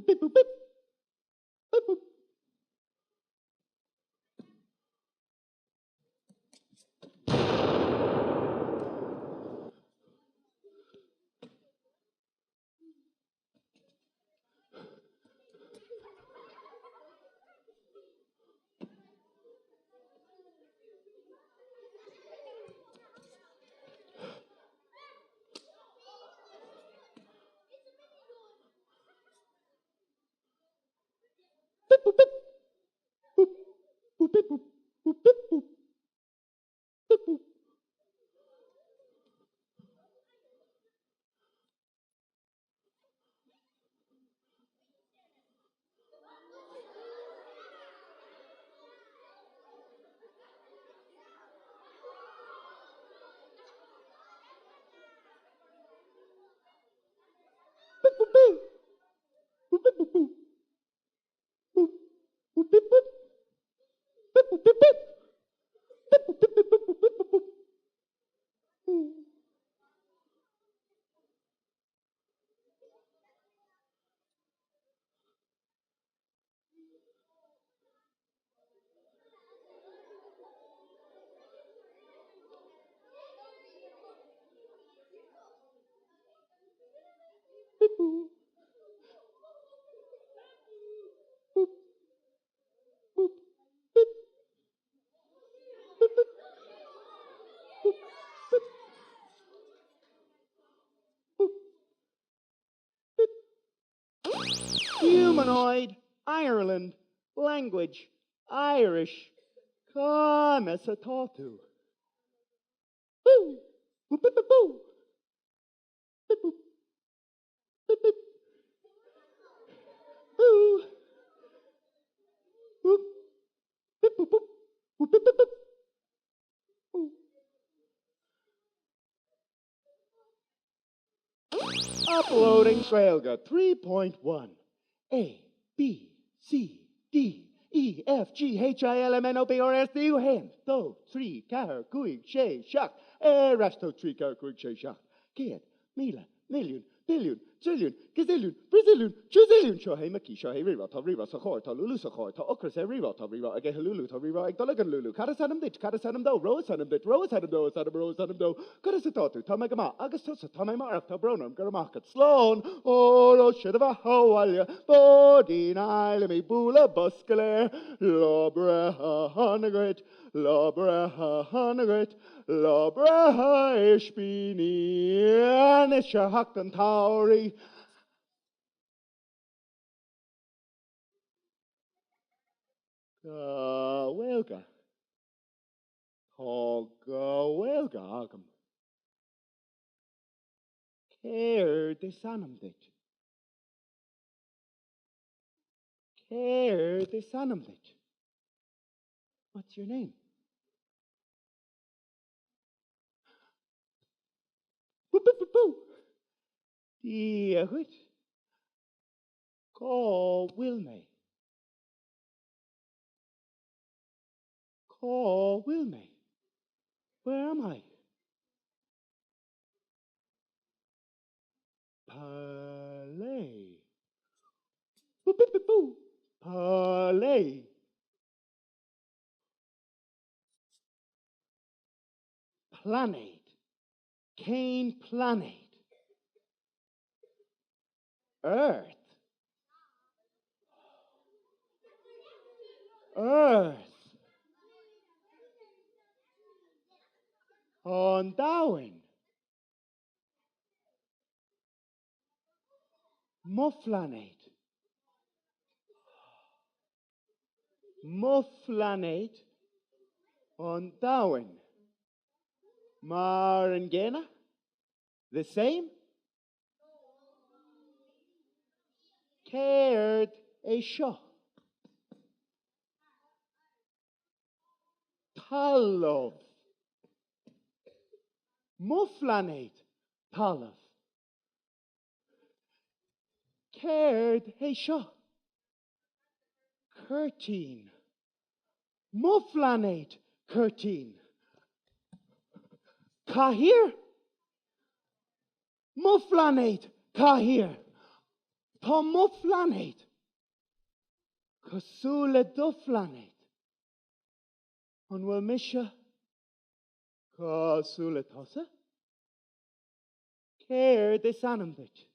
Bip bip bip bip. Bip bip. Bip boop bip. Boop boop bip boop boop bip boop. Bip boop. Humanoid, Ireland, Language, Irish, Conas atá tú? Bú! Bú bú bú bú! Bip búp! Bip bip! Bú! Búp! Bip búp búp! Búp bip bip bip! Bú! Uploading Gaeilge 3.1 A B C D E F G H I L M N O P R S T U 1 2 3 4 5 6 7 Ar ais 2 3 4 5 6 7 100 míle milliún billiún trilliún gazilliún brazilliún trizilliún Seo é Micí Seo é Rírá Tá Rírá sa charr Tá Lúlú sa charr Tá ocras ar Rírá Tá Rírá ag ithe Lúlú Tá Rírá ag dul ag an Lúlú Cad is ainm duit? Cad is ainm dó? Ró is ainm duit Ró is ainm dó is ainm Ró is ainm dó Conas atá tú? Tá mé go maith. Agus tusa? Tá mé maith ach tá brón orm. Go raibh maith agat. Slán! Óró sé do bheatha abhaile Báidín fheidhlimí Bualadh bos go léir Lá breithe shona dhuit Lá breithe shona dhuit Lá breithe ispíní Anois ar theacht an tsamhraidh. Gaeilge. Tá Gaeilge agam. Céard is ainm duit? Céard is ainm duit? What's your name? Dia dhuit. Cá bhfuil mé? Cá bhfuil mé? Where am I? Palais. Bú-bú-bú-bú. Palais. Pláinéad. Cén pláinéad? Earth. Earth. An domhan. Mo phláinéad. Mo phláinéad. An domhan. Mar an gcéanna? The same? Céard é seo? Talamh. Mo phláinéad, talamh. Céard é seo? Cuirtín. Mo phláinéad, cuirtín. Cathaoir? Mo phláinéad, cathaoir. Tá mo phlainéad cosúil le do phlainéad. An bhfuil mise cosúil le tusa? Céard is ainm duit?